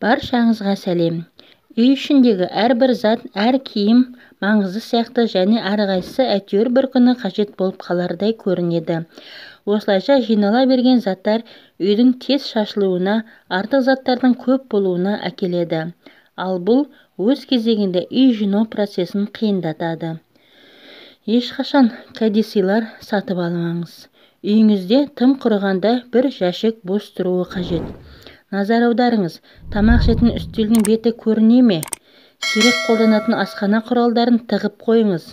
Баршаңызға сәлем. Үй ішіндегі әрбір зат, әр киім маңызды сияқты және әрқайсысы әйтеуір бір күні қажет болып қалардай көрінеді. Осылайша жинала берген заттар үйдің тез шашылуына, артық заттардың көп болуына әкеледі. Ал бұл өз кезегінде үй жинау процесін қиындатады. Ешқашан кәдесыйлар сатып алмаңыз. Үйіңізде тым құрығанда бір жәшік бос тұруы қажет. Назар аударыңыз, тамақ ішетін үстелдің беті көріне ме? Сирек қолданатын асхана құралдарын тығып қойыңыз.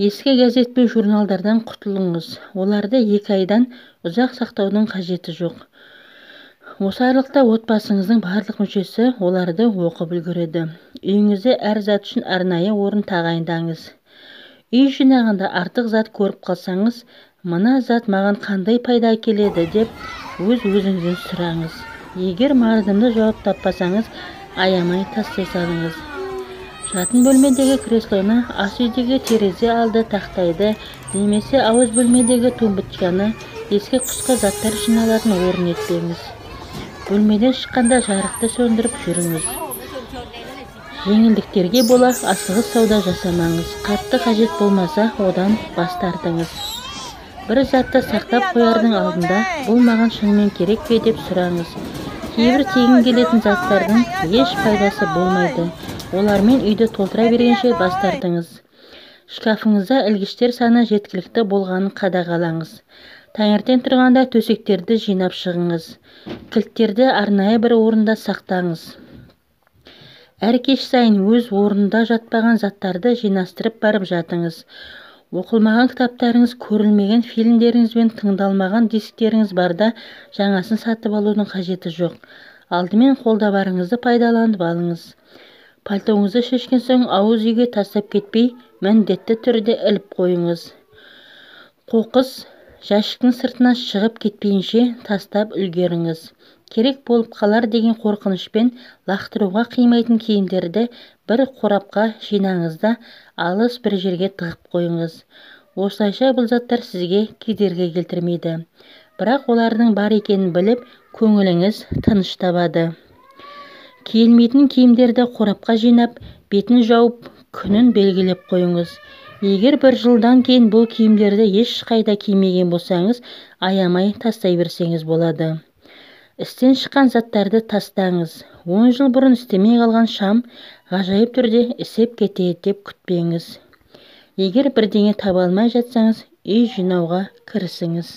Ескі газет пен журналдардан құтылыңыз. Оларды 2 айдан ұзақ сақтаудың қажеті жоқ. Осы аралықта отбасыңыздың барлық мүшесі оларды оқып үлгереді. Үйіңізде әр зат үшін арнайы орын тағайындаңыз. Үй жинағанда артық зат көріп қалсаңыз, мына зат маған қандай пайда әкеледі деп өз-өзіңізден сұраңыз. Егер мардымды жауап таппасаңыз, аямай тастай салыңыз. Жатын бөлмедегі креслоны, ас үйдегі терезе алды тақтайды немесе ауыз бөлмедегі тумбочканы ескі құсқы заттар жиналатын орын етпеңіз. Бөлмеден шыққанда жарықты сөндіріп жүріңіз. Жеңілдіктерге бола асығыс сауда жасамаңыз. Қатты қажет болмаса, одан бас тартыңыз. Бір затты сақтап қоярдың алдында бұл маған шынымен керек пе деп сұраңыз. Кейбір тегін келетін заттардың еш пайдасы болмайды. Олармен үйді толтыра бергенше бас тартыңыз. Шкафыңызда ілгіштер саны жеткілікті болғанын қадағалаңыз. Таңертең тұрғанда төсектерді жинап шығыңыз. Кілттерді арнайы бір орында сақтаңыз. Әр кеш сайын өз орнында жатпаған заттарды жинастырып барып жатыңыз. Оқылмаған кітаптарыңыз, көрілмеген фильмдеріңіз бен тыңдалмаған дисктеріңіз барда жаңасын сатып алудың қажеті жоқ. Алдымен қолда барыңызды пайдаланып алыңыз. Пальтоңызды шешкен соң ауыз үйге тастап кетпей, міндетті түрде іліп қойыңыз. Қоқыс жәшіктің сыртына шығып кетпейінше тастап үлгеріңіз. Керек болып қалар деген қорқынышпен лақтыруға қимайтын киімдерді бір қорапқа жинаңыз да алыс бір жерге тығып қойыңыз. Осылайша бұл заттар сізге кедергі келтірмейді. Бірақ олардың бар екенін біліп, көңіліңіз тыныш табады. Киілмейтін киімдерді қорапқа жинап, бетін жауып, күнін белгілеп қойыңыз. Егер бір жылдан кейін бұл киімдерді ешқайда кимеген болсаңыз, аямай тастай берсеңіз болады. Істен шыққан заттарды тастаңыз. 10 жыл бұрын істемей қалған шам ғажайып түрде ісеп кетеді деп күтпеңіз. Егер бірдеңе таба алмай жатсаңыз, үй жинауға кірісіңіз.